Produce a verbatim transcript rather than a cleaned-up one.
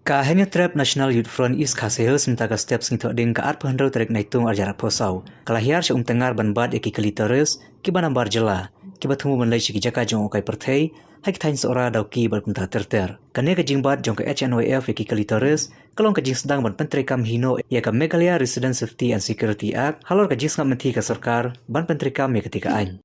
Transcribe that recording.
Ka Hynñiewtrep National Youth Front East Khasi Hills mynta ka step sngi Thohdieng ka arphew hynriew tarik Naitung arhajar arphew saw ka la hiar sha Umtyngngar ban bat ïa ki kali terrorist kiba nabar jylla kiba thmu ban leit sha ki jaka jngohkai pyrthei ha ki thaiñ Sohra, Dawki bad kumta ter ter. Kane ka jingbat jong ka H N Y F ïa ki kali terrorist ka long ka jingsdang ban pyntreikam hi noh ïa ka Meghalaya Resident Safety and Security Act halor ka jingsngap mynthi ka sorkar ban pyntreikam ïa katei ka aiñ.